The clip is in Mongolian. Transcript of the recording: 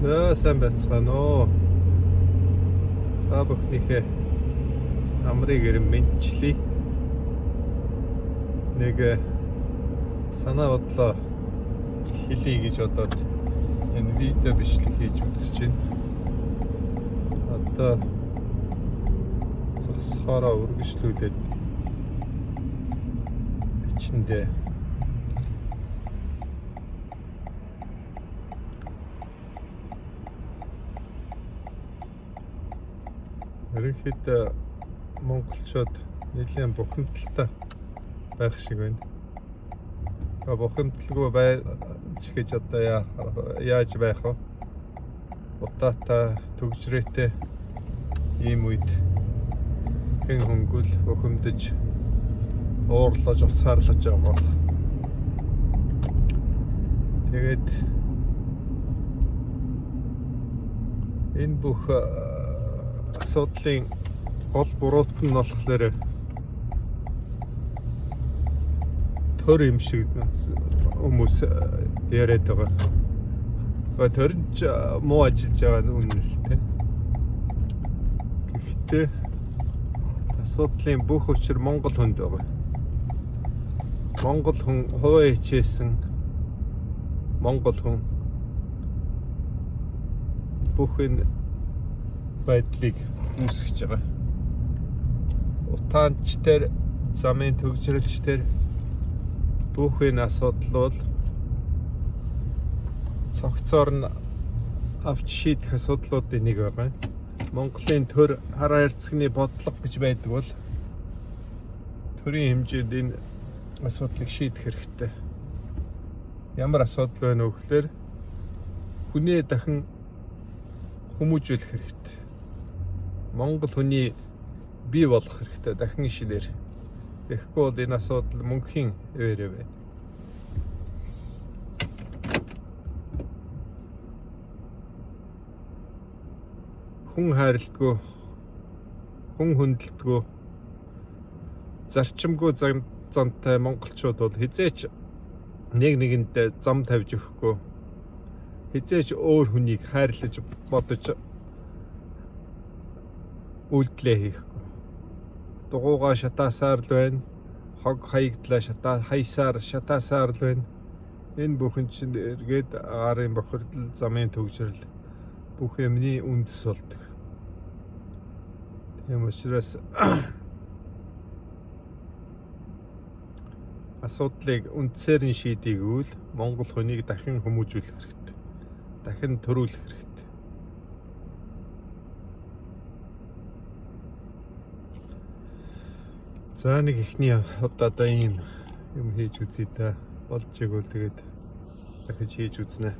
За, сайн байцгаана уу. Та бүхнийхээ амрыг эрен мэндчлэе. Нэг санаа бодлоо хэлье гэж бодоод энэ видео бичлэг хийж үзэж байна. Одоо зогсохоороо үргэлжлүүлээд бичэндээ. Ерөнхийдөө монголчууд нэлээд бухимдалтай байх шиг байна. Бухимдалгүй байж гэж одоо яаж байх вэ? Утаатай, түгжрээтэй ийм үед хэн хөнгөл бухимдаж, уурлаж, уцаарлаж байгаа. Тэгээд энэ бүх асуудлын гол буруут нь болохоор төр юм шиг хүмүүс яриад байгаа. Тэр нь ч муу ажиллаж байгаа нь үнэн л дээ. Гэхдээ асуудлын бүх учир Монгол хүнд байгаа. Монгол хүн хувиа хичээсэн Монгол хүн бүх энэ байдлыг үүсгэж байгаа. Утаанч дээр, замын төгжрэлч дээр бүх энэ асуудал бол цогцоор нь авч шийдэх асуудлуудын нэг байгаа. Монголын төр хар хайрцагны бодлого гэж байдаг бол төрийн хэмжээнд энэ асуудлыг шийдэх хэрэгтэй. Ямар асуудал байна вэ гэхээр хүнээ дахин хүмүүжүүлэх хэрэгтэй. Монгол хүний бий болох хэрэгтэй дахин шинээр. Тэгэхгүй бол энэ асуудал мөнхийн ивэрэ байна. Хүн хайрладгүй, хүн хүндэлдэггүй, зарчимгүй зантай монголчууд бол хэзээ ч нэг нэгэндээ зам тавьж өгөхгүй, хэзээ ч өөр хүнийг хайрлаж бодож үйлдэлээ хийхгүй. Дугуйгаа шатаасаар л байна. Хог хаягдлаа хайсаар шатаасаар л байна. Энэ бүхэн чинь эргээд агаарын бохирдол, замын төгжрөл бүх юмны үндэс болдог. Тийм учраас асуудлыг үндсээр нь шийдийгүүл Монгол хүнийг дахин хүмүүжүүлэх хэрэгтэй. Дахин төрүүлэх хэрэгтэй. За, нэг эхний удаадаа ийм юм хийж үзье да. Болж игэл тэгээд дахиж хийж үзнэ.